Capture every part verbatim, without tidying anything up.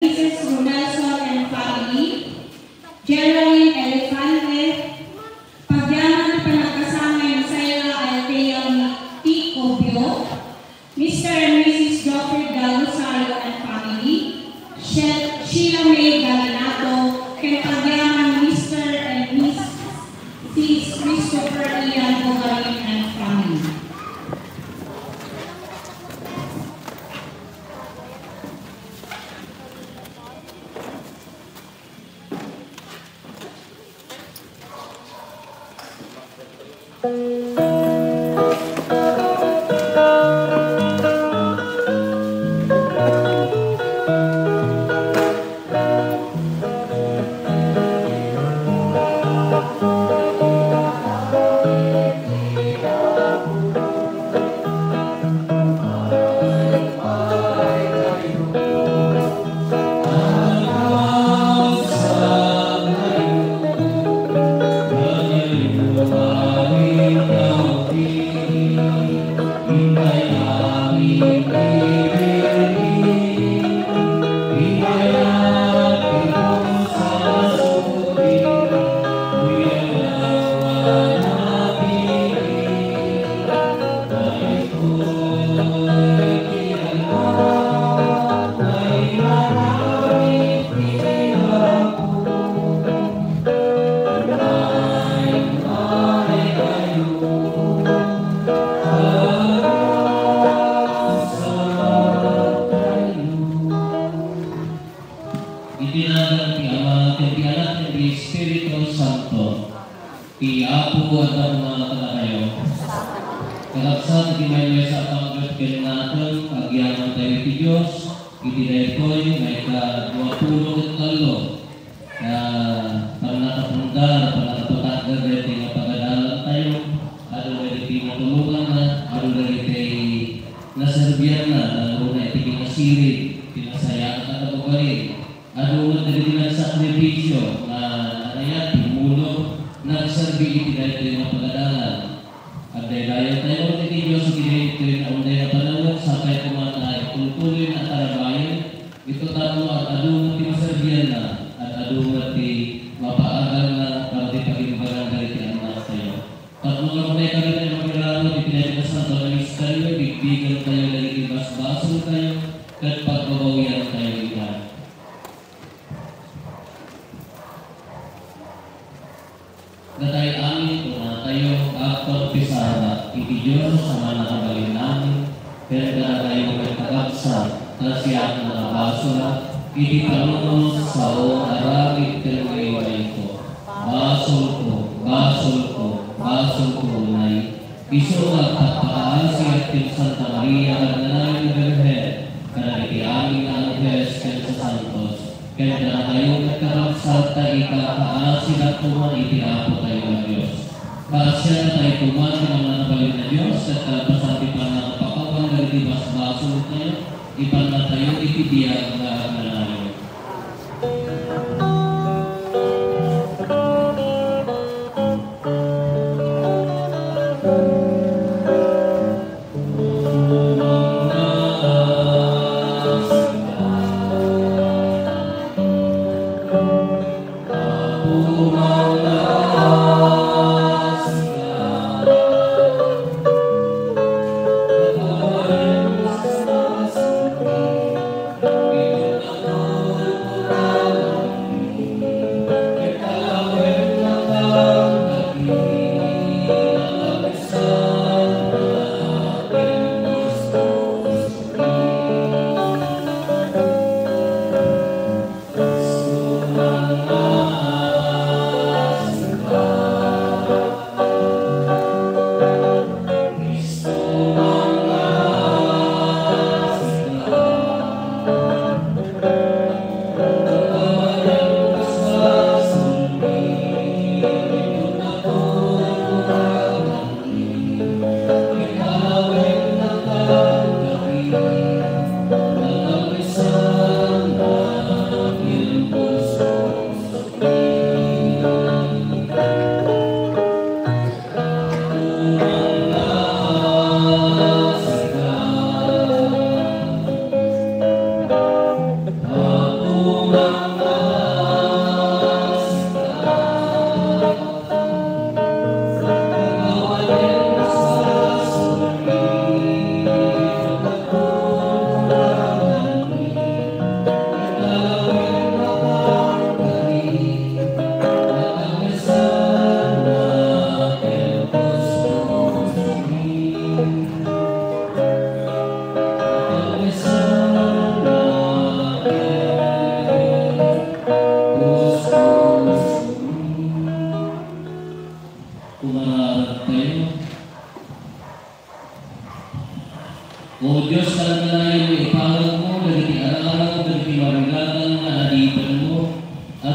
Missus Ronelson and family, Geraldine Elefante, pagyaman ti panagkasangay ni Syla Althea Ticobio, Mister and Missus Geoffrey Del Rosario and family, She-, Sheila May Galinato, ken pagyaman ni Mister and Missus Christopher Ian Bogarin and family. Iti nagan ti Ama, ken ti Anak, ken ti Espiritu Santo. Ti Apo adda kadakayo. Kakabsat, iti maymaysa a panggep ken nakem, agyamantayo iti Dios iti daytoy maikadua pulo ket tallo a pannakapundar, pannakapatakder daytoy nga pagadalantayo. Adu dagiti natulonganna, adu dagiti naserbianna, nangruna iti kinasirig, ti nasayaat a kababalin. Adu met dagiti nagsakripisio nga nanayat, timmulong, nagserbi iti daytoy nga pagadalan. Agdaydayawtayo iti Dios iti daytoy nga unday nga panawek, sapay koma ta itultuloyna a tarabayen, ito tapno ad-adu met ti maserbianna, ad-adu met ti mapaagalna, ken ti pagimbagan dagiti annaktayo. Tapno nga umaykami tayo makiraro iti daytoy a santo a misterio, bigbigen tayo dagiti basbasoltayo, ket pagbabawian tayo ida. Datayo amin, kunatayo, agkonfesar iti Dios a Mannakabalin amin, ken kadatayo met kakabsat, ta siak nga basol iti panunot, sao, aramid ken wayawayko. Basolko, basolko, basolko unay. Isu nga agpakpaasiak ken Santa Maria nga agnanayon nga Birhen, kadagiti amin nga angheles ken sasantos, ken kadatayo met kakabsat, ta ikakaasidak koma iti Apotayo a Dios. Kaasianna tayo koma ti Mannakabalin a Dios, ket kalpasan ti pannakapakawan dagiti basbasoltayo, ipannatayo iti biag nga agnanayon.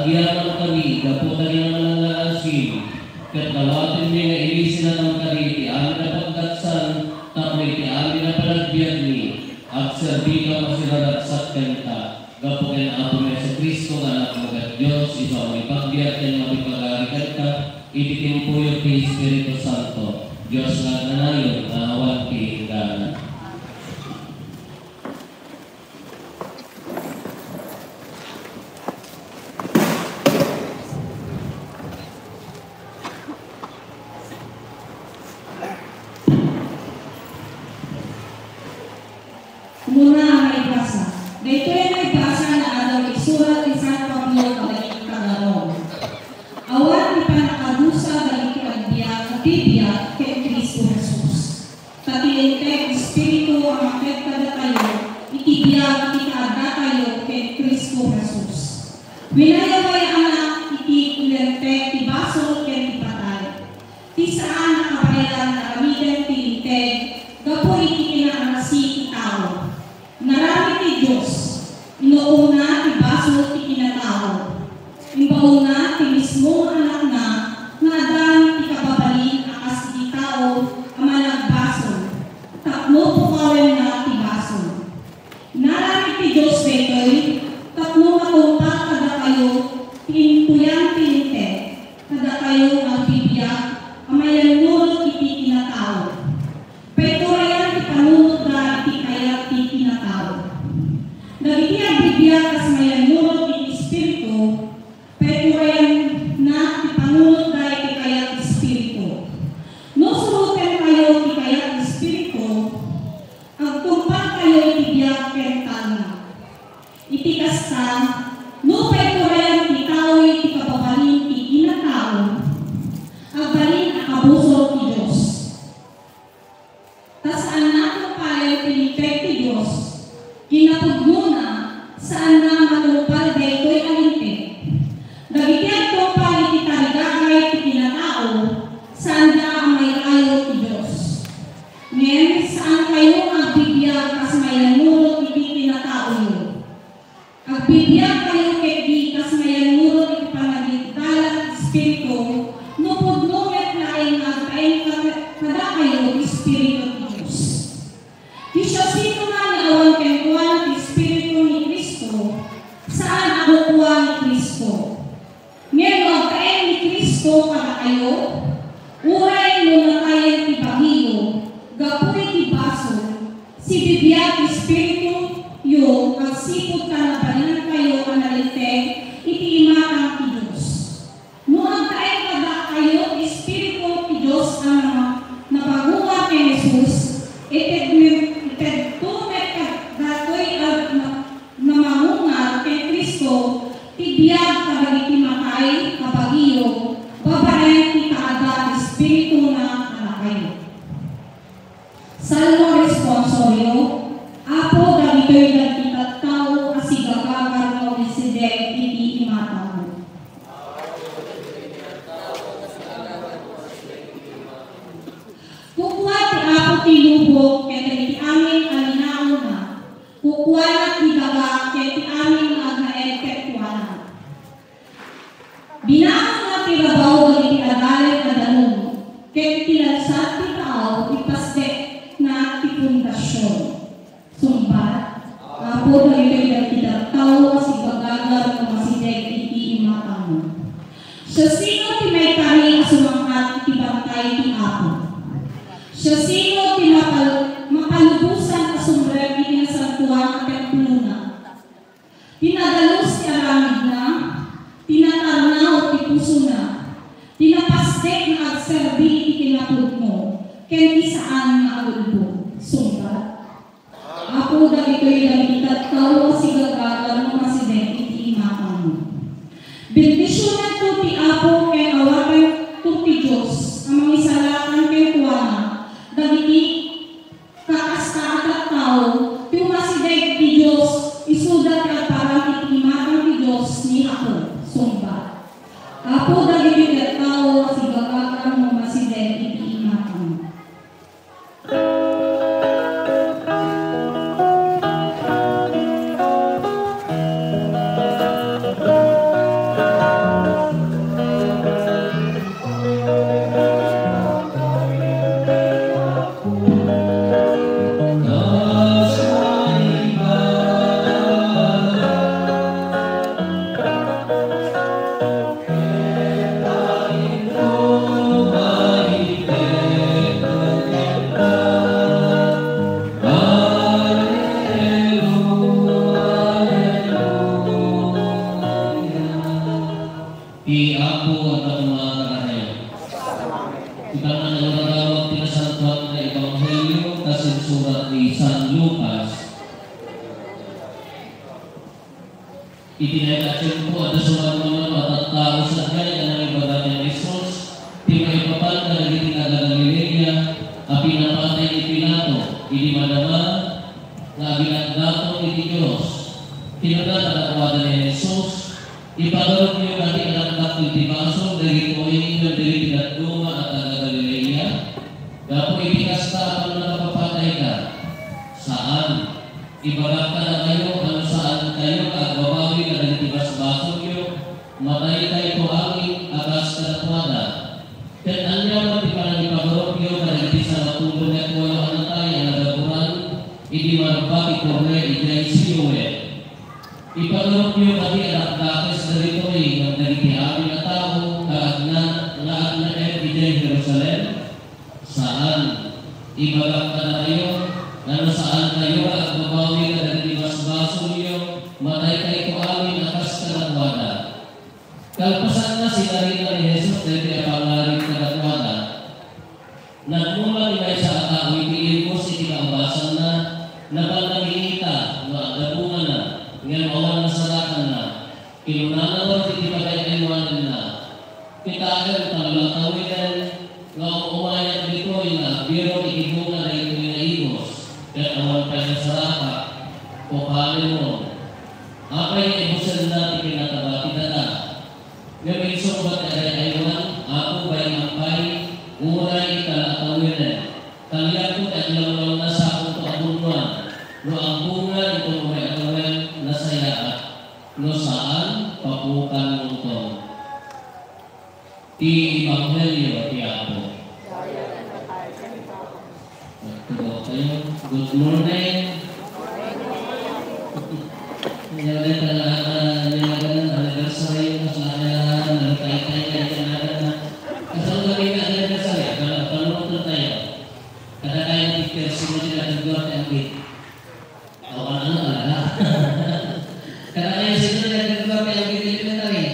Agyamankami gapu dagiti nangnangngaasimi, ket dawatenmi nga ilisinanam kadi iti amin a pagdaksan tapno iti amin a panagbiagmi, agserbika masiraragsak kenka. Gapu ken Apomi Jesu-Cristo nga Anakmo ket Dios, isu a mangipagbiag ken mangipagari kenka iti timpuyo ti Espiritu Santo, Dios nga agnanayon nga awan ti inggana. Umuna a maibasa. Daytoy a maibasa nga adda isurat ni San Pablo kadagiti taga-Roma. Awan ti pannakadusa dagiti agbiag, agbibiag ken Cristo Jesus. Ta ti Linteg ti Espiritu a makket kadatayo iti biag ti kaaddatayo ken Cristo Jesus. Winayawayaanak iti Linteg ti basol ken ti patay. Ti saan a kabaelan nga aramiden ti Linteg gapu iti kinaanasi ti tao. Naramid ti Dios, inukomna ti basol ti kinatao. Imbaonna ti mismo nga Anakna nga adan ti kababalin a kas iti tao a managbasol, tapno pukawenna ti basol. Naramid ti Dios daytoy tapno matungpal kadakayo ti impuyan ti Linteg, kadakayo nga agbibiag a mayannurot iti kinatao. Paiturayan ti panunotda iti kayat ti kinatao. Dagiti agbibiag kas mayannurot iti Espiritu, paiturayanna ti panunotda iti kayat ti Espiritu. No surotentayo ti kayat ti Espiritu, agtungpaltayo iti biag ken talna. Iti kasta, no paiturayan ti tao iti kababalin ti kinatao, agbalin a kabusor ti Dios. Ta saanna a tungpalen ti Linteg ti Dios, kinapudnona, saanna a matungpal daytoy a Linteg. Dagiti agtungpal iti tarigagay ti kinatao, saanda a maiayo ti Dios. Ngem saankayo nga agbibiag kas mayannurot iti kinataoyo. Agbibiagkayo ketdi kas mayannurot iti panagdala ti Espiritu, no pudno met laeng nga agtaeng kad-, kadakayo ti Espiritu ti Dios. Ti siasinoman nga awan kenkuana ti Espiritu ni Cristo, saan a kukua ni Cristo. Ngem no agtaeng ni Cristo kadakayo, uray no natayen ti bagiyo gapu iti basol, sibibiag ti espirituyo agsipud ta nabalinankayo a nalinteg iti imatang ti Dios. No agtaeng kadakayo ti Espiritu ti Dios a nama-, napagungar ken Jesus, ited-, itedto met kadatoy a na-, namangungar ken Cristo ti biag kadagiti matay a bagiyo babaen ti kaadda ti Espirituna kadakayo. Salmo responsorio. Apo, dagitoy dagiti tattao a sigagagar nga umisideg iti imatangmo. Kukua ti Apo ti lubong ken dagiti amin a linaonna. Kukuana ti daga ket ti amin nga agnaed kenkuana. Binaonna ti rabaw dagiti adalan a danum, ket ti lansat ti taaw ipasdekna ti pundasion. Sungbat, Apo, dagitoy dagiti tattao a sigagagar nga umasideg iti imatangmo. Siasino ti maikari a sumang-at iti bantay ti Apo? Siasino ti mapal-, mapalubosan a sumrek iti nasantoan a templona? Ti nadalus ti aramidna, ti natarnaw ti pusona, ti napasdek nga agserbi iti kinapudno, ken ti saan nga agulbod. Sungbat. Apo, dagitoy dagiti tattao a sigagagar nga umasideg iti imatangmo. Bendisionanto ti Apo ken awatenton ti Dios a mangisalakan kenkuana dagiti kakasta a tattao ti umasideg ti Dios, isuda ti agparang iti imatang ti Dios ni Apo. Sungbat. Apo, dagiti tattao a sigagagar nga umasideg iti imatangmo. Iti dayta a tiempo, adda sumagmamano a tattao sadiay a nangibaga ken ni Jesus ti maipapan kadagiti taga-Galilea a pinapatay ni Pilato idi madama nga aginatdaton iti Dios. Kinuna kadakuada ni Jesus, "Ipagarupyo kadi a dakdakkel ti basol dagitoy ken dagiti dadduma a taga-Galilea? Gapu iti kasta a pannakapapatayda? Saan! Ibagak kadakayo a no saankayo nga agbabawi kadagiti basbasolyo, mataytayto amin a kas kadakuada. Ket ania met ti panangipagarupyo kadagiti sangapulo ket walo a natay a nagaburan idi marba ti torre idiay Siloe? Ipagarupyo kadi a dakdakes dagitoy ngem dagiti amin a tao nga agna-, nga agnaed idiay Jerusalem? Saan! Ibagak kadakayo a no saankayo nga agbabawi kadagiti basbasolyo, mataytayto amin a kas kadakuada." Kalpasanna, sinarita ni Jesus daytoy a pangngarig kadakuada. Nagmula ti maysa a tao iti Imaus iti kaubasanna, napannangita no adda bungana, ngem awan nasarakanna. Kinunana met iti pagay-aywanenna, "Kitaem ta no latawiden nga um-umayak ditoy nga agbirok iti bunga daytoy nga imaus, ket awan pay nasarakak, kukanemon. Apay nga ibusenna ti kinataba ti daga?" Ngem insungbat ti agay-aywan, "Apo, bayam pay, uray ita latawiden. Kayatko ti aglawlawna sa punto a bunnoan. No agbunga inton umay a tawen, nasayaat. No saan, papukanmonto." Ti Ebanghelio ti Apo. Nagtulog kayo. Good morning. Kanya ulit ang mga, ah, mga ganun, anniversary, mas mga kailangan, mga taytay, kaya kailangan na. Kasi ang galing na anniversary, ah, pala, panunutan tayo. Kada tayo ng picture, sino sila nagagawa ng gift? Awan na talaga. Kada tayo, sino nagagawa ng gift elementary?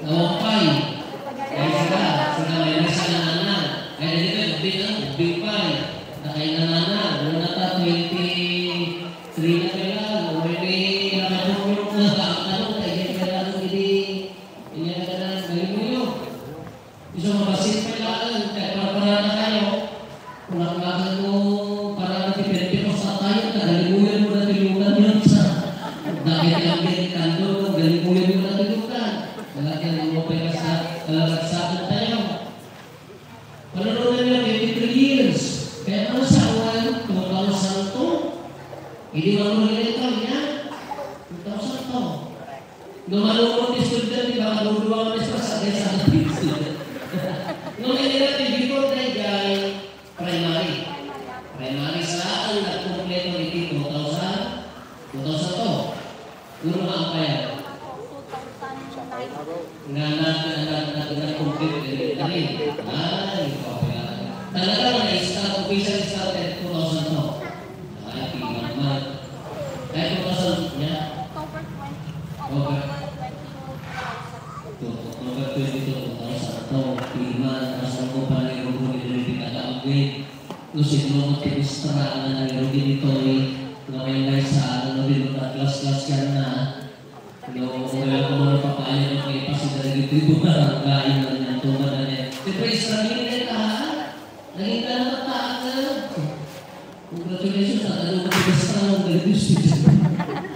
Awan pay. Ay, sila, sila may nasa na anak. Ay, dali ka, ubing ang, ubing pay. Nakay na anak, wala na ta, twenty-three na kailan. O, hindi, nakabunyok na, ang tanong, kaya hindi kailangan, hindi, hindi na kailangan, galing mo yun. Isu nga bassit pay laeng, kay parparana kayo. Kunak-kunak no parana ti Pentecost, tayo, nagalimuyan mo na ti lutan yun sa dagiti Amerikano, nagalimuyan mo na ti lutan. Talaga, ano pa yung sa, talaga sa atin tayo. Panunutan niya, twenty-three years. Kaya ano sa awan, two thousand two? Hindi mo mo rin ito, niya? Two thousand two. No malumod ti estudyante, baka duduwa nga oras pa sa, sa estudyante. No, kaya nga, before daydiay, primary. Primary sa ang nagkumpleto iti two thousand, two thousand two. Uno nga ampay. Nga nag-, nag-, nag-, nag-complete elementary. Ay, okay. Talaga nga na-start, official start at two thousand two. Ay, piman man. Ay, two thousand, yeah. October twenty-two, two thousand. October twenty-two, two thousand two. Piman, mas mo pa rin yung kung hindi kita ka-upgrade. No, siguro mo tinistra na nang rugi dito, eh. Nga may may sa, ano, di mo na class-class ka na. No, wala ko man papayo nga ipasida dagiti barangay nga nagtuman na niya. Siyempre, Israel, hindi na itahan. Naging ka na mataas, eh. Congratulations, at ano mo, basta lang, dagiti student.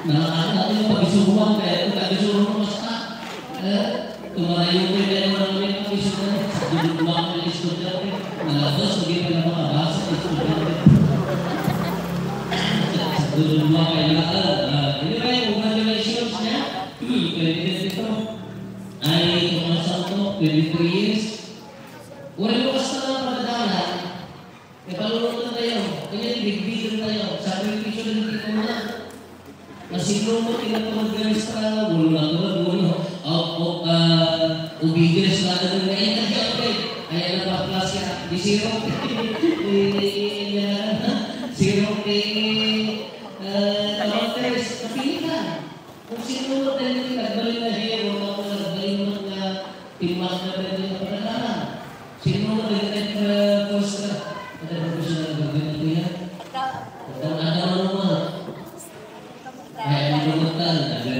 Nakakatawa yung pag-isuruan, kaya kung pag-isuruan mo, basta, eh, tumarayo ko yung dalawa ng mga pag-isuruan, sa dududwa ko yung estudyante, nalabas, hindi pa na makabasa yung estudyante. Sa dududwa ko yung lahat, ah, anyway, congratulations niya. Hmm, twenty twenty-two. Ay, itong mga santo, twenty-three years. Wala mo basta lang pagdadala. Napanunutan tayo. Kanya, bigbigan tayo. Sakripisyo ng hindi ko na. Nasinunod, tinatawag na sa wala na to, wala. O, o, ah, obedience na agad na yun. Kaya, kaya, kaya, kaya na pa-class ka. Di zero. Di, di, di, di, zero, di, ah, tawag tayo, napilitan. Kung sino mo tayo yung nagbalin na hero, o kung nagbalin mo nga timbang na pwede yung pagkakala. Sino mo tayo yung, ah, first ka? Ada ba gusto na gagawin ko yan? Ikaw. Ikaw, ada mo naman. Ay, ano mo tayo?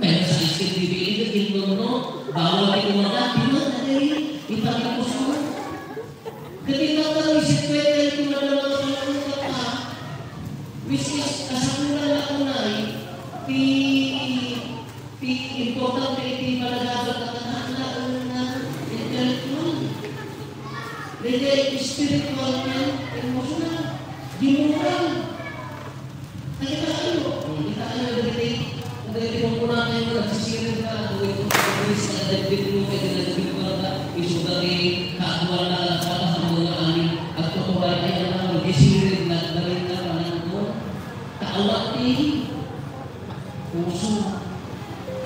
Kaya sa isip ni Billy, ket inno, bawal ti umaga, di man, adi, ipagipusmo. Ket ita ta, isip ko, iti madama nga panangutat, ha? Which is, kasapulan na unay, ti, ti importante iti panagabal na kanana, nga intellectual. Daydiay spiritual and emotional. Di moral. Nakitaenyo, nakitaenyo dagiti, dagiti pammunatayo nga nagsisiring nga, dagiti pagkakris, nga dagiti mo, kaya dagiti pagka-, isu dagiti kaaduan na, na, na, na, na, agtuturay tayo nga nagsisiring nga dagiti panangko. Kaawat ti puso.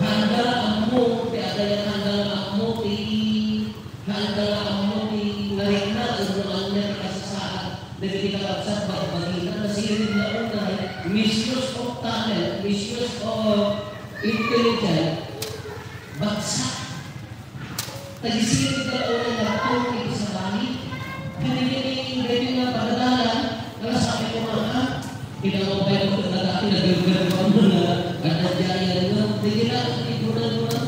Handa ammo, ti adayan handa ammo, ti Handa nga ammo ti narikna wenno ania ti kasasaad dagiti kakabsat bagbagina, nasiring nga unay, misuse of talent, misuse of intelligence, bagsak. Nagsisiring nga unay nga tungkol iti sabali. Kadagiti, kadagiti nga pagadalan, nga sabi ko nga, ah, Kinamapay ko ket dagiti nagirgir ko nga adda diay nga, di kailangan ti guna-guna.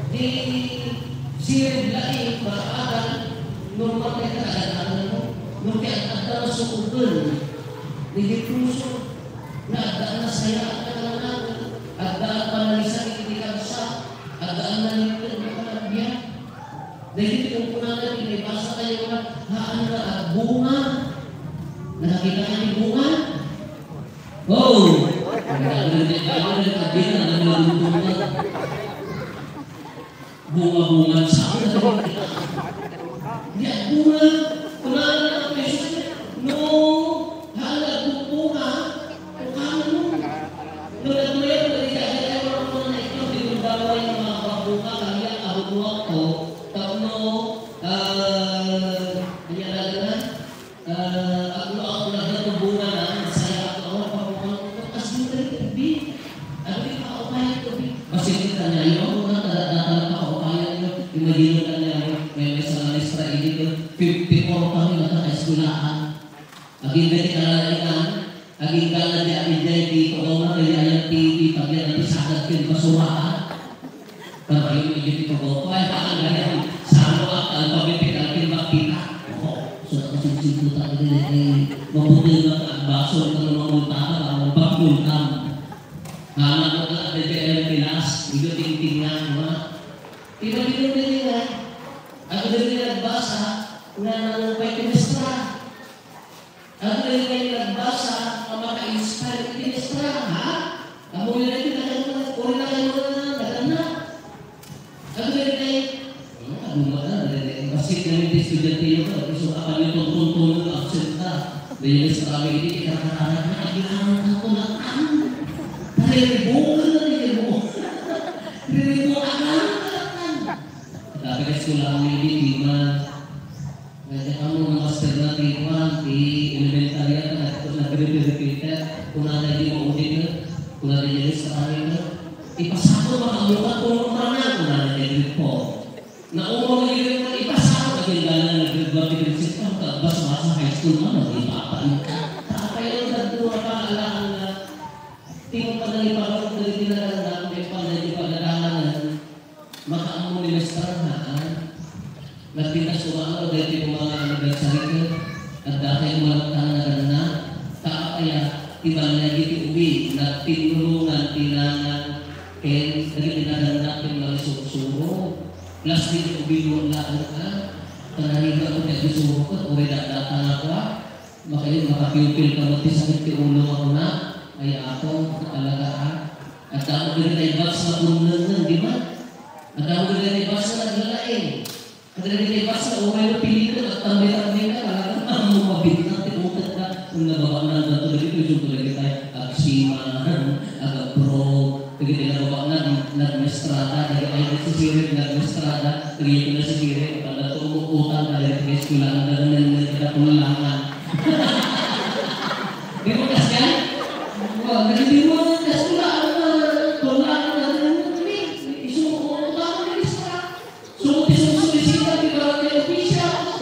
Di siring laeng, makaadan, normal nga kadagatan mo. No ti adda nga sukoben, di puso, nga adda nga sayaan nga nanangan, adda nga panangisan iti kabsat, adda nga naliped nga panagbiag. Dagiti kunkunana ti naibasa tayo nga, haan nga agbunga. Nakakita ka ti bunga? Oh! Bunga-bunga sa akin. Di agbunga. Kunana na ang Jesus, no, hala, bunga. Kunana mo. No, nagmayat na di kaya, kaya wala ko na ito, di ko daw ay mga bunga, kaya abot mo ako. Tapno, ah, kanya na lang, Ah, agno-agno nga bunga na, masaya ako, awan pa ko ang, kas yung dali, ubi. Ano yung pakaupayan ko, ubi? Masaya ka niya, yung mga nata-, nata-, pakaupayan ko, imagine ka niya, may, may sa maestra, hindi ko, fifty-four kami nagkakaeskwelahan. Aging dali ka na lang, aging ka na di, aging dali di, pagkaw na kaya yung T V, pag yan ang pisagad ko yung basurahan. Kamayon iti pagawko, ay, haan gayam. Sano a alpabetical ti makita? Oo. So, nakasingsiputan ko din, eh, mabuti nga agbason ka nga mamunta ka, nga magpagkulkam. Haan ko ka, dede, ay, pilas, ido tingting nga, ha? Di ba, di ba, di ba, di ba? Estudyante yo, isu ka pay tuntuntunen nga absent ka. Daydi Miss Rami idi, ikarkararag na, agilangan ka, tulak ka. Tariribukan na, tariribukan. Tariribukan na, tulak ka. Dati ka eskwelahan idi, di man. Nga, kamo nga master na, di man, di elementarya ka, nag-, nag-repeat-repeat ka. Kunana idi maudit na, kunana idi Miss Rami na. Ipasakot, makamukat, kung umana, kunana idi grade four. Naumaway ket ipasakot a ginggana nga grade one ti Princess, ta basbasa high school man, no, di papa. Apay, ang dadua pa, alaan nga, ti mo panangipagaw, dagiti naganna, may panday ti pagdadalan, makaammo ni Maestra, haan. Nagpintas ko nga, ano, dahil ti mga anniversary ko, at dati yung mga naganna, ta apay, ti balay, ti ubi, nagtinulungan, ti nanang, ken, dagiti naganna, ken mga sursuro. Last week, ubiluan laeng, ah. Kanariga ko ti agisuroket, uray dakdakkel nga kua. Makayon, makapupil ka met ti sakit ti ulo nga kuna. Ay, Apo, talaga, ah. Adda met dagiti batch nga punnengen, di ba? Adda met dagiti batch nga naglalaing. Adda dagiti batch nga uray no pilitem, agtambi-tambi ka, talaga, ah, mabitnak ti utek ka. Kung nababaknang dagito, dagito, dagito, dagito, agsiman, agabro, Dagiti nababaknad, nagmestrada, dagiti nagsisirit, nagmestrada, dagiti nagsisirit, pagkatao, umutang ka, dagiti eskwelahan, dagiti nagkadakulangan. Di ba, Pascal? Wa, dagiti mo, eskwelahan, kulangan, dagiti isu, umutang, dagiti eskwela. So, ti susulisita ti barangay official.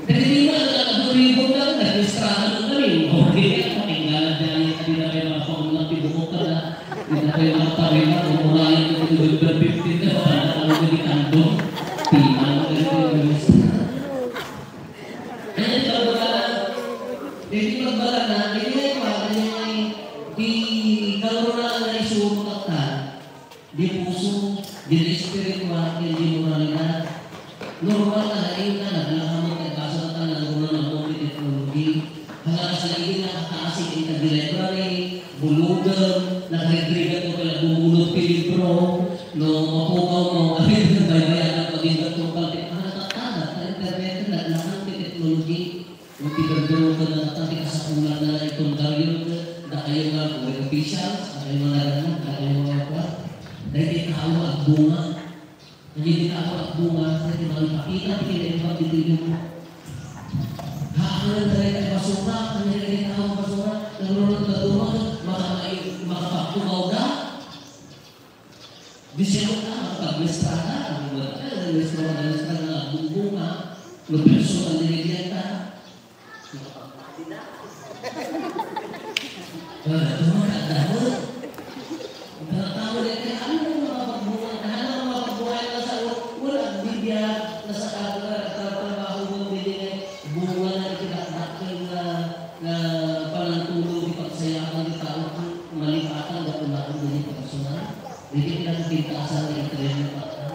Dagiti nga, nagkakaduribon lang, nagrehistrado lang kami. Okay, pakinggan dyan, hindi na kayo makapaunang ti buko ka na. Hindi na kayo makaparima, kung murahin ko ito, November fifteen na, wala na kami di kandong. Pinang na ito, guys. Ano yung pagbala na? Hindi pagbala na, hindi na yung mga, hindi na yung, di, kalorunaan na isurong ka. Di puso, di espiritual, ken di moralidad. Normal nga laeng nga naglahamot ti basol ta nangruna nga ammo ti teknolohi. Hala, kas dagiti nakataasig ita di library, bulodem, nakarigrigat mo kaya bumulod ti libro, no, mapukaw mo, ay, baybayanan pa din gatungkal ti, ah, natatanag ta internet, naglaham ti teknolohi. Iti barbaro ken natan ti kasapulan na iton gayam, dakayo nga officials, dakayo nga nagana, dakayo nga kuan. Dagiti tao agbunga. Dagiti tao agbunga, dagiti mangipakita ti kinaimbag ti tuyo. Haan, dagiti basura, dagiti tao basura, nagurunod na duma, maka-, makapagtugaw da. Di siya mo ka, pagmestrada, ang mga ka, mestrada, mestrada, bunga, no, perso, ang nililian ka. Ah, ito mga kadamo. Ang tao na yan, ano yung mga pagbunga? Ano ang mga pagbunga na sa wala, Biblia, nasa kagura, trabaho mo, hindi na bunga na itinakdakkel na, na panangtulong di pagsayakan di tao, malipatan, dapat na ang hindi personal. Dagiti nakapintasan nga itrain na pagka.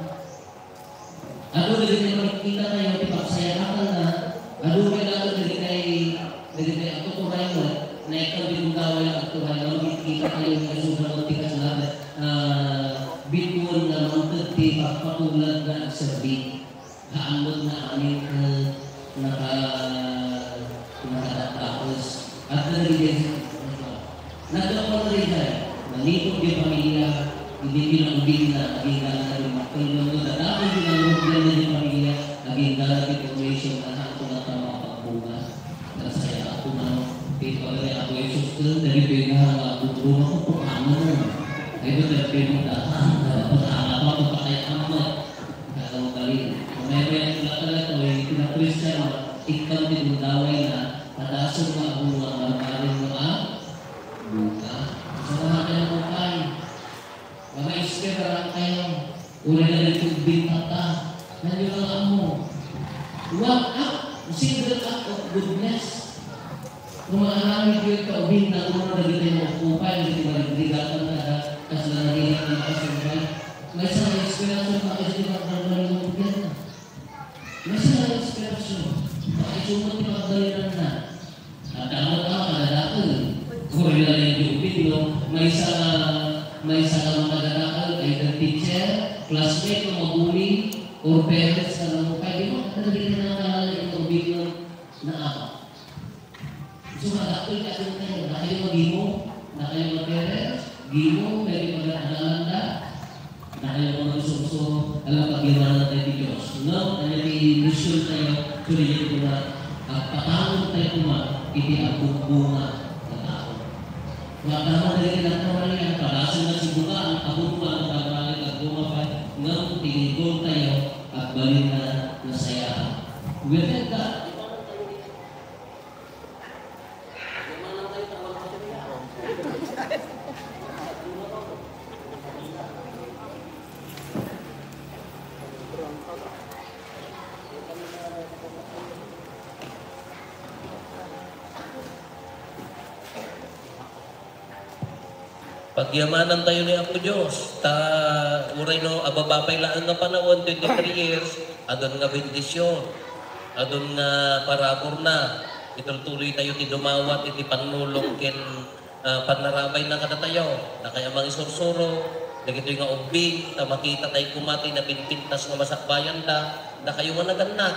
Adu dagiti makikita tayo ti pagsayakatan na, adu kailangan dagiti, dagiti agtuturay mo, na ikaw di gundaway nga agturay, nga makikita tayo nga isuda mo ti kasla, ah, bituen nga mangted ti pagpatulad nga agserbi. Haan met nga amin ket naka-, nakadakdakes. Adda dagiti naggapuan daydiay, nanipod ti pamilia, idi kinaubingna, agingga ti makkel wenno dadakel ti nangrugyan ti pamilia, agingga ti donation, haan ti nagpamakapagbunga. Nasayaat ko man, ti pagari Apo Jesus, ken dagiti nga agdumduma ko, paano? Ay, ba, dagiti mo datang, dapat tama pa, kung patay ka mo. Kakaw kali. Mamaya-maya ko lang pala to, eh, kina Kristiano, ikkan ti gundaway na, padasol nga abunga, marmarin nga, ah, buka. Sa mga kayo mo kayo, mga iskeraran kayo, uli na rin kung bintata. Nanyo lang mo. What act, single act of goodness. Kung maaramid kayo, kaubing na uno na dito yung kupay, hindi marigrigapan na, kasla na nila ang makasumpay. May isang inspirasyon, makasumpay, makasumpay, makasumpay. Maysa nga inspirasyon, makaisumot ti pagbayaran na. Adda met a kadadakel. Kuri na lang yung Pilipino, maysa nga, maysa nga makadadakel, either teacher, classmate, o magulang, or parents, na lang mo, pwede mo, ano, hindi na Isultayo, suliyentayo, agpatawen tayo koma iti agbungbunga nga tao. Wadamon dagiti nagpamalian, padasel nga sibugaan, aburuan, agmaliw, agbunga pay, ngem tinigontayo, agbalinna nga sayaan. Wen ka, Pagyamanantayo ni Apo Dios, ta uray no ababa pay laeng nga panawen, twenty-three years, adun nga bendision, adun nga paraburna. Itultuloytayo ti dumawat iti pannulong ken, ah, pannarabay na kadatayo. Dakay a mangisursuro dagitoy nga ubbing, ta makita tayo koma ti napinpintas nga masakbayanda, dakayo nga nagannat.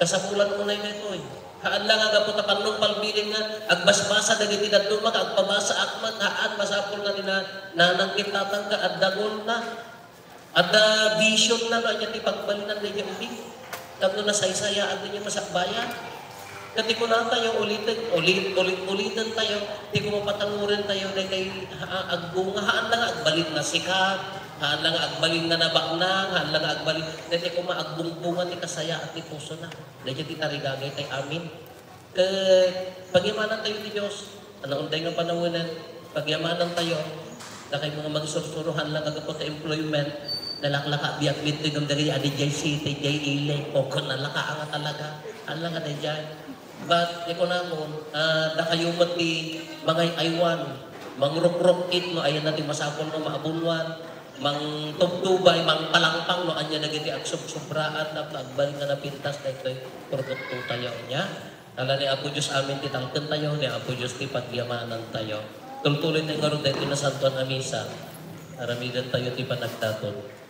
Kasapulan unay daytoy. Haan la nga gapu ta pannungpalbilin nga agbasbasa dagiti dadduma ket agpabasaak met, haan, masapul nga ni na-, nanang ken tatangka, adda goalna. Adda visionna no ania ti pagbalinan daydiay ubbing. Tapno nasaysayaat daydiay masakbayan. Ket ti kunatayo, uliten, ulit, ulit, uliten tayo, ti kumapatanguren tayo, daydiay, ha, agbunga, haan la nga agbalin nga sikat, haan la nga agbalin nga nabaknang, haan la nga agbalin, daydiay kuma agbungbunga ti kasayaat ti pusona. Daydiay ti tarigagaytay amin. Ket pagyamanantayo ti Dios, ania unay nga panawen, pagyamanantayo, dakay nga mangisursuro, haan la nga gapu ta employment, nalaklaka, biag mitto, ngem dagiti adi diay city, diay ili, o, kun nalaka nga talaga, haan la nga daydiay. But, ikunamon, ah, dakayo met ti mangay-aywan, mangrukruk-it no ayanna ti masapul nga maabunuan, mangtubtubay, mangpalangpang no ania dagiti agsubsubraan tapno agbalin nga napintas daytoy produktotayo. Ania? Ala ni Apo Dios amin ti talkentayo, ni Apo Dios ti pagyamanantayo. Tultuloytayo ngarud daytoy nasantoan a misa. Aramidentayo ti panagdaton.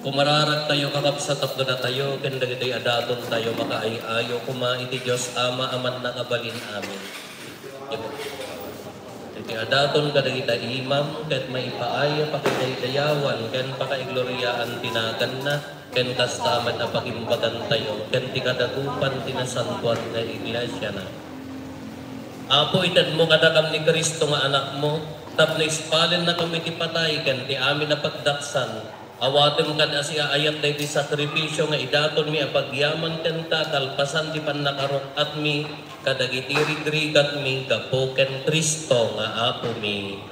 Kumararagtayo, kakabsat, tapno datayo ken dagitoy a datontayo makaay-ayo koma iti Dios Ama a Mannakabalin. Amen. Iti a daton kadagita imam ket maipaay a pakidaydayawan ken pakaigloriaan ti naganna, ken kasta met a pakimbagantayo ken ti kadagupan ti nasantoan nga iglesiana. Apo, itedmo kadakam ni Cristo nga Anakmo, tapno ispalennakami ti patay ken ti amin a pagdaksan. Awatem kad a siaayat daytoy sakrifisio nga idatonmi a pagyaman kenka kalpasan ti pannakaruk-atmi kadagiti rigrigatmi gapu ken Cristo nga Apomi.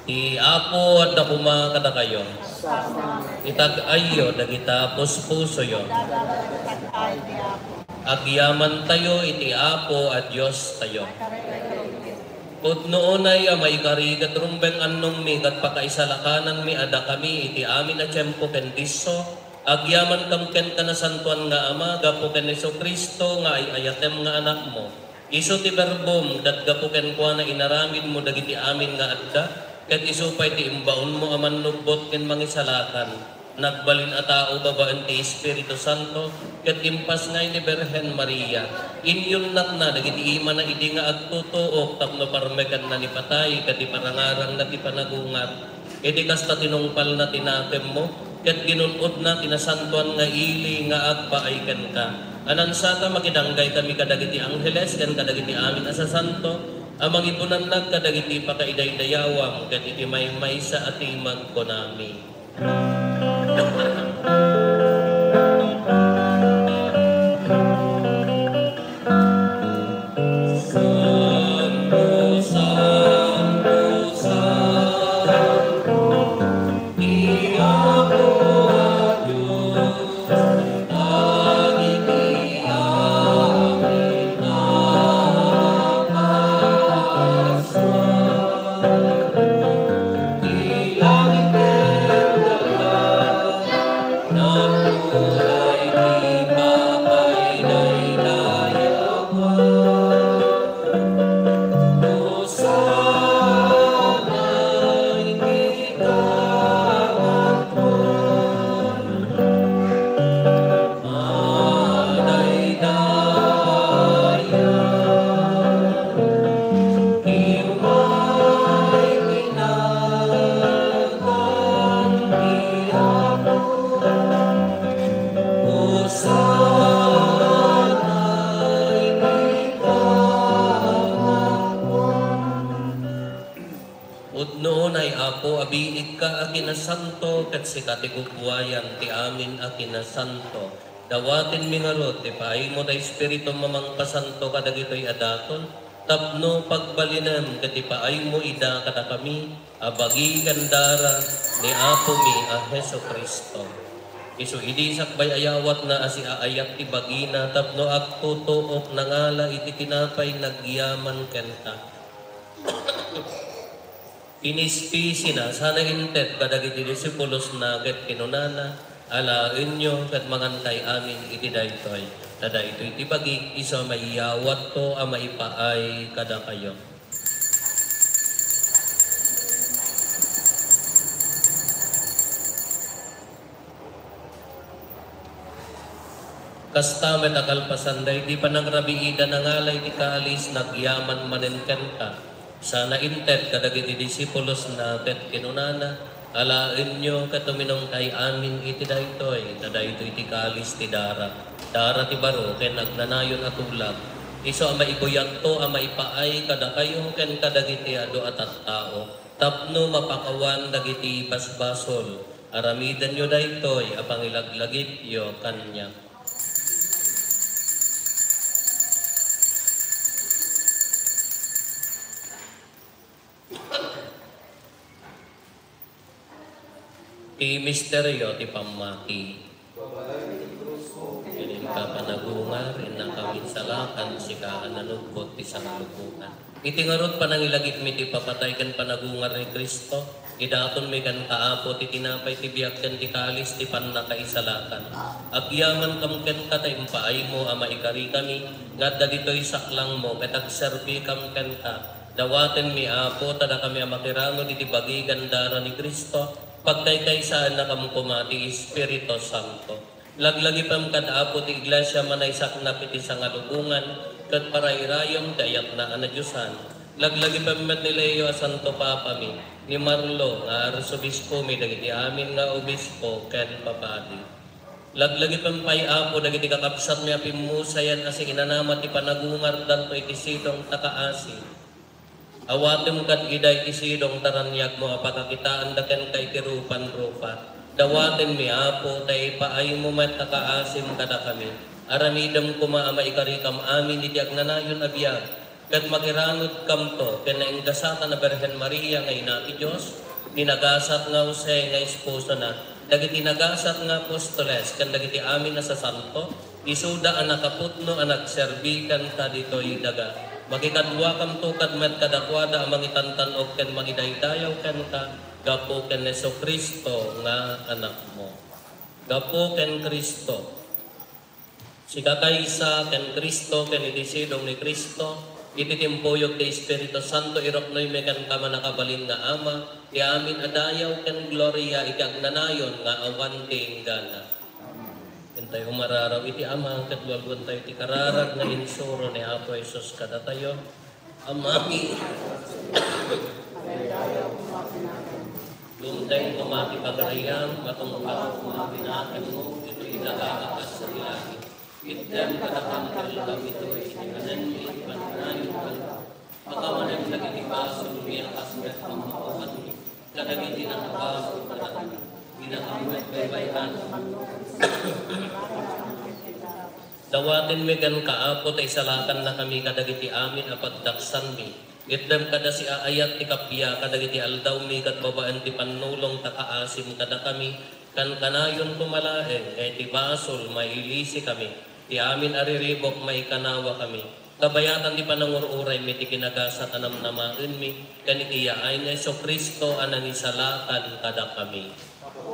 Ti Apo adda koma kadakayo. Itag-ayyo dagita puspusoyo. Agyamantayo iti Apo a Diostayo. Pudno unay a maikari ket rumbeng annongmi ket pakaisalakananmi a dakami iti amin a tiempo ken disso, agyamankam kenka, Nasantoan nga Ama, gapu ken Jesu-Cristo nga ay-ayatem nga Anakmo. Isu ti Verbom, ket gapu kenkuana inaramidmo dagiti amin nga adda, ket isu pay ti imbaonmo a mannubbot ken mangisalakan. Nagbalin a tao babaen ti Espiritu Santo, ket impasngay ni Birhen Maria. Inyunnatna dagiti imana idi nga agtutuok tapno parmekenna ni patay ket iparangarangna ti panagungar. Iti kasta, tinungpalna ti nakemmo, ket ginun-odna ti nasantoan nga ili nga agpaay kenka. Anansata, makidanggay kami kadagiti angheles ken kadagiti amin a sasanto a mangipunannag kadagiti pakaidaydayawam ket iti maymaysa a timagkonami. Pudno unay, Apo, a biigka a kinasanto, ket sika ti gugwayan ti amin a kinasanto. Dawatenmi ngarud ti paaymo ti Espiritum a mangpasanto kadagitoy a daton, tapno pagbalinem ket ipaaymo ida kadakami a bagi ken dara ni Apomi a Jesu-Cristo. Isu idi sakbay a yawatna a siaayat ti bagina tapno agtutuok, nangala iti tinapay nagyaman kenka. Pinispisina, sana inted kadagiti disipulosna ket kinunana, "Alaenyo ket mangankay amin iti daytoy, ta daytoy ti bagik, isu a maiyawatko a maipaay kadakayo." Kasta met a kalpasan daydi panagrabiida, nangala iti kalis, nagyaman manen kenka. Sana inted kadagiti disipulosna ket kinunana, "Alaenyo ket uminumkay amin iti daytoy, ta daytoy ti kalis ti dara, dara ti baro ken agnanayon a tulag. Isu a maibuyatko a maipaay kadakayo ken kadagiti adu a tattao, tapno mapakawan dagiti basbasol. Aramidenyo daytoy a pangilaglagipyo kaniak." Ti misterio ti pammati. Ken inka panagungar, innakami insalakan, sika a nanugpot ti sangalukoan. Iti ngarud, panangilagipmi ti ipapatay ken panagungar ni Cristo, idatonmi kenka, Apo, ti tinapay ti biag ken ti kalis ti pannakaisalakan. Agyamankam kenka ta impaaymo a maikarikami nga adda ditoy saklangmo ket agserbikam kenka. Dawatenmi, Apo, ta dakami a makirangod iti bagi ken dara ni Cristo, pagkaykaysaennakam koma ti Espiritu Santo. Laglagipem kad Apo ti Iglesia a manaysaknap iti sangalukoan, ket parayrayem ti ayatna a nadiosan. Laglagipem met ni Leo a Santo Papami, ni Marlo nga Arsobispomi, dagiti amin nga obispo ken papadi. Laglagipem pay, Apo, dagiti kakabsatmi a pimmusayan a siinanama ti panagungardanto iti sidong ta kaasi. Awatem kad ida iti sidong ta raniagmo a pakakitaanda kenka iti rupan-rupa. Dawatenmi, Apo, ta ipaaymo met a kaasim kadakami. Aramidem koma a maikarikam amin iti agnanayon a biag, ket makiranudkamto ken naingasatan a Birhen Maria nga Ina ti Dios, ni nagasat nga Jose nga esposona, dagiti nagasat nga apostoles, ken dagiti amin a sasanto, isuda a nakapudno a nagserbi kenka ditoy daga. Makikaduakamto kad met kadakuada a mangitantan-ok ken mangidaydayaw kenka gapu ken Jesu-Cristo nga Anakmo. Gapu ken Cristo, sikakaysa ken Cristo, ken iti sidong ni Cristo, iti timpuyog ti Espiritu Santo, iruknoymi kenka, mannakabalin nga Ama, ti amin a dayaw ken gloria iti agnanayon nga awan ti inggana. Intayo umararaw iti Ama, ket walwentayo ti kararag nga insuro ni Apo Jesus kadatayo. Amami. Dumteng koma ti pagarayam, matungpal koma ti naganmo, ditoy daga a kas iti langit. Itdem kadakami ti aldaw ditoy, inkanenmi ti panayon. Pakawanem dagiti basolmi a kas met pammapawanmi kadagiti nakabasol kadakami. Dinakam met baybay-an. Dawatenmi kenka, Apo, ta isalakannakami kadagiti amin a pagdaksanmi. Itdem kada siaayat ti kappia kadagiti aldawmi ket babaen ti pannulong ta kaasim kadakami, kankanayon koma laeng nga iti basol, mailisikami. Ti amin a riribuk, maikanawakami. Kabayatan ti panangur-uraymi ti kinagasat a namnamaenmi, ken iti yaay ni Jesu-Cristo a nangisalakan kadakami.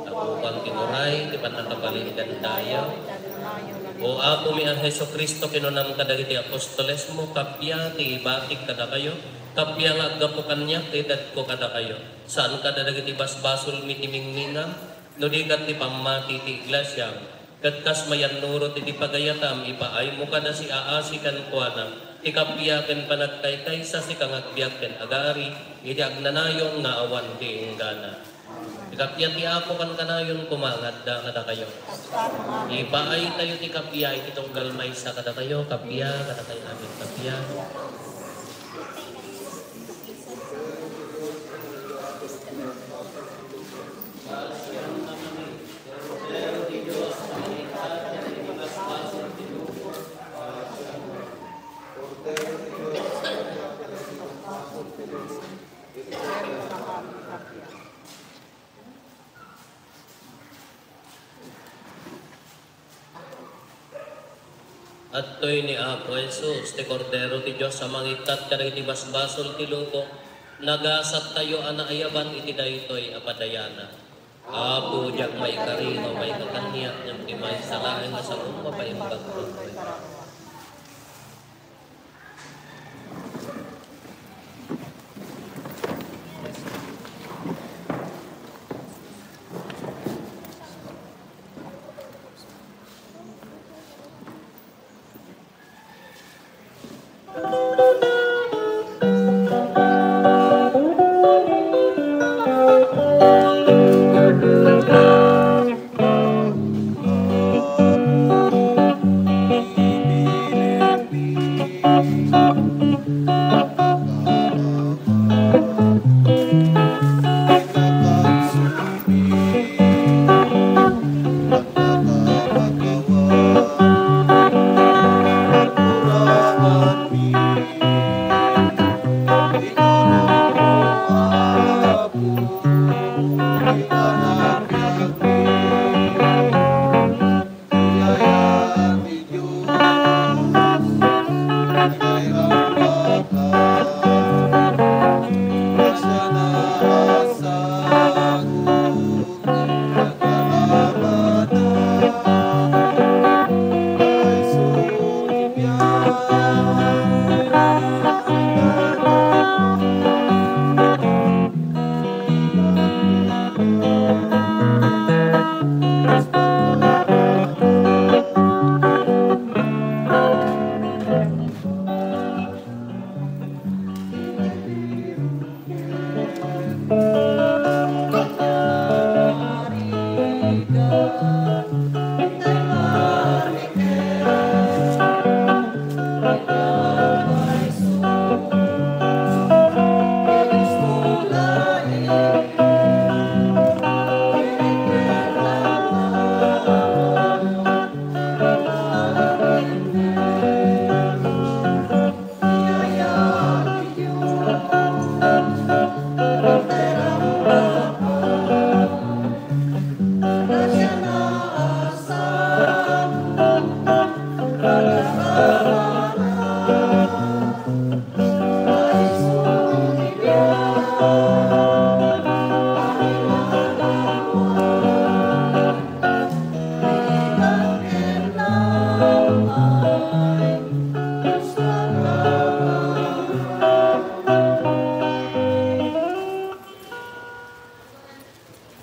Napukan ti uray ti pannakabalin ken dayaw. O Apomi a Jesu-Cristo, kinunam kadagiti apostolesmo, kappia ti ibatik kadakayo, kappia nga aggapu kaniak ti itedko kadakayo. Saan kadagiti basbasolmi ti mingmingam, no di ket ti pammati ti iglesiam. Ket kas mayannurot iti pagayatam, ipaaymo kada siaasi kenkuana ti kappia ken panagkaykaysa, sika nga agbiag ken agari iti agnanayon nga awan ti inggana. Ti kappia ti Apo kankanayon koma nga adda kadakayo. Ipaaytayo ti kappia iti tunggal maysa kadakayo, kappia kadakayo amin, kappia. Adtoy ni Apo Jesus, ti Kordero ti Dios a mangikkat kadagiti basbasol ti lubong. Nagasattayo a naayaban iti daytoy a padayanan. Apo, diak maikari no maikakaniak ngem ti maysa laeng a saom mapaimbag.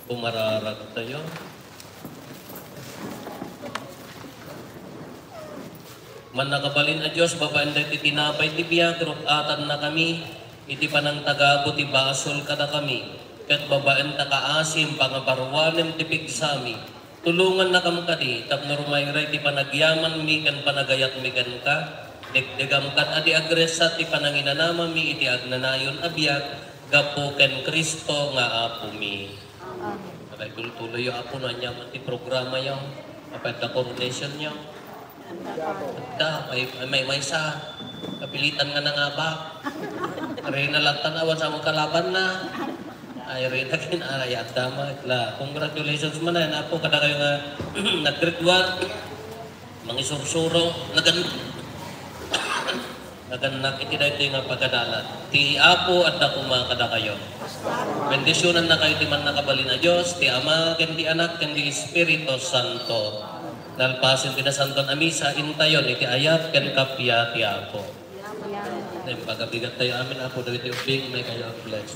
Pumararagtayo. Mannakabalin a Dios, babaen dagiti tinapay ti biag, ruk-atannakami iti panangtagabu ti basol kadakami. Ket babaen ta kaasim, pangabaruanem ti pigsami. Tulongannakam kadi tapno rumayray ti panagyamanmi ken panagayatmi kenka. Degdegam kad a di agressa ti pananginanamami iti agnanayon a biag gapu ken Cristo nga Apomi. Amen. Pagaytuloyyo, Apo, no aniaman ti programayo. Apay adda coronationyo? Adda, may, may, maysa. Kapilitan nga nangabak. Reyna latta na, awan sa kalabanna. Ay, Reyna kin-, ay, adda ma, la. Congratulations man, ay, Apo, kadakayo nga naggraduate. Mangisursuro, nagan-, nagannak iti daytoy nga pagadalan. Ti Apo adda koma kadakayo. Bendisionannakayo ti Mannakabalin a Dios, ti Ama, ken ti Anak, ken ti Espiritu Santo. Nalpasen ti Nasantoan a Misa, intayon iti ayat ken kappia ti Apo. Nen pagabigattayo amin, Apo, dagiti ubbing, may kayo ang bless.